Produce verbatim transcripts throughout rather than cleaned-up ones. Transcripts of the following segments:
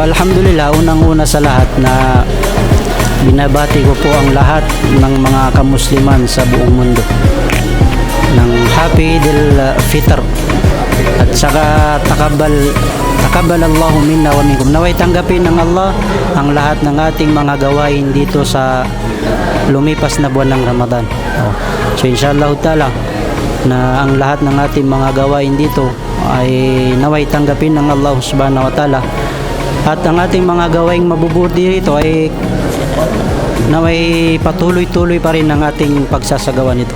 Alhamdulillah, unang-una sa lahat na binabati ko po ang lahat ng mga kamusliman sa buong mundo ng Happy Eid al-Fitr. At saka takabbal, takabbalallahu minna wa minkum. Nawa'y tanggapin ng Allah ang lahat ng ating mga gawain dito sa lumipas na buwan ng Ramadan. Oh. So, inshallah ta'ala, na ang lahat ng ating mga gawain dito ay nawa'y tanggapin ng Allah Subhanahu wa Ta'ala. At ang ating mga gawaing mabubuti rito ay nawa'y patuloy-tuloy pa rin ang ating pagsasagawa nito.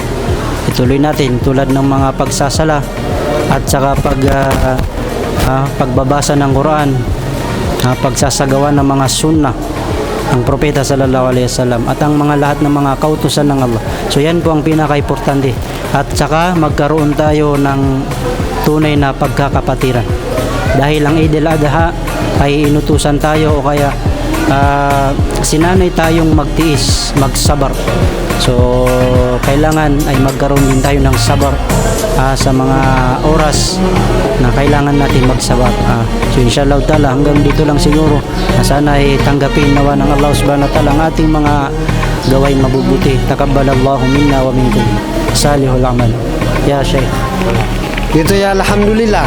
Ituloy natin tulad ng mga pagsasala at saka pag, ah, ah, pagbabasa ng Quran, ah, pagsasagawa ng mga sunnah ng Propeta sallallahu alaihi wasallam at ang mga lahat ng mga kautusan ng Allah. So, yan po ang pinakaimportante. At saka magkaroon tayo ng tunay na pagkakapatiran. Dahil ang Eid al-Adha ay inutusan tayo o kaya, ah, sinanay tayong magtiis, magsabar. So, kailangan ay magkaroon din tayo ng sabar, ah, sa mga oras na kailangan natin magsabar. Ah, so, inshallah ta'ala, hanggang dito lang siguro. Na sana ay tanggapin nawa ng Allah Subhanahu wa Ta'ala ang ating mga gawain mabubuti. Takabbalallahu minna wa minkum salihul amal. Ya Sheikh. Giyoto i alhamdulillah.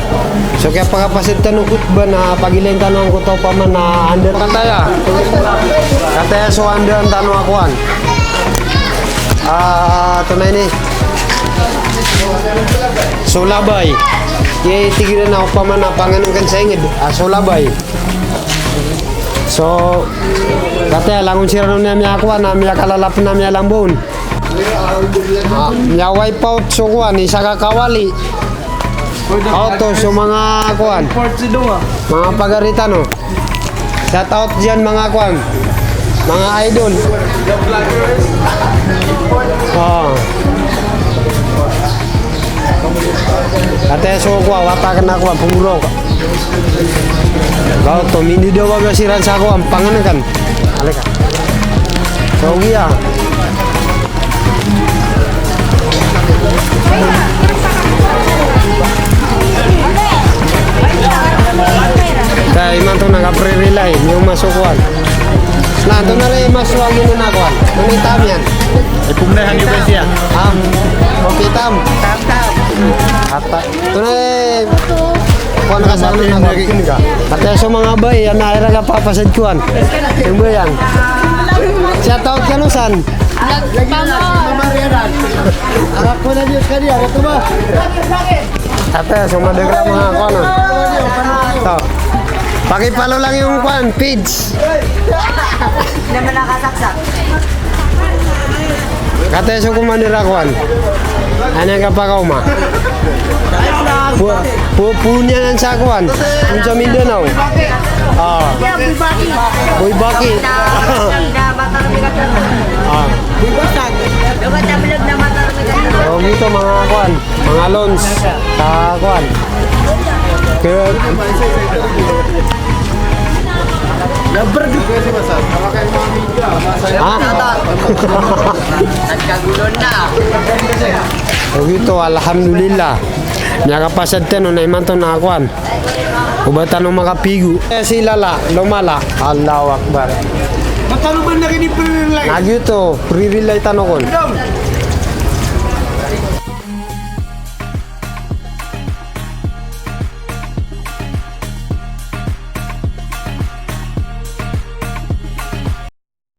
So kiyapakapasid tano khutbah na pagilain tano angkoto opama na anda kataya. Kataya so andaan tano a kowan. Ah, antonaa ini? So labay. Tig iran a opama na pangnngkn sa ingd. Ah, so labay. So, kataya langon siran on a miyakowan, a miyakalalap na miyalambaon. Ah, miya-wipe out so kowan, isa ka kawali. Out to so manga kowan. Manga pagari tano. Shout out diyan manga kowan. Manga idol. Ah. Kataya so kowan, wata kna kowan, pngorok. Gaw to, mindidaw a ba siran sa kowan, pangnngkn. Alika. So, giya. Sa imanto na ka-free relay, miyomas so kowan. Na, antonaa i mas wagi na kowan. Ano i tam iyan? Ipumna han iba siya. Ah, okay, tam. Ata. Antonaa i kowan ka sa ano na kowan. Kataya so manga bai, ana ira ka papasad kowan. Tumbo yan. Shout out kano san? Ako na Diyos kaniya, ako ba? Ate, so madagdag manga kowan. To. Pakipalo lang yung kowan, feeds. Naman nakasaksak. Kataya so commander a kowan. Ano yung kapakauma? Pu-, pu-, punya nan sa kowan. Sa Mindanao. Ah. Boy Baki. Ah. O, giyoto, manga kowan. Manga loans. Sa kowan. Ke- Ha? O, giyoto, alhamdulillah. Miyakapasad tano na imanto na kowan. O ba tano makapigo? Eh, si Lala, Lomala. Allahu Akbar. Matalo ba na kini free relay? Na giyoto, free relay tano kon.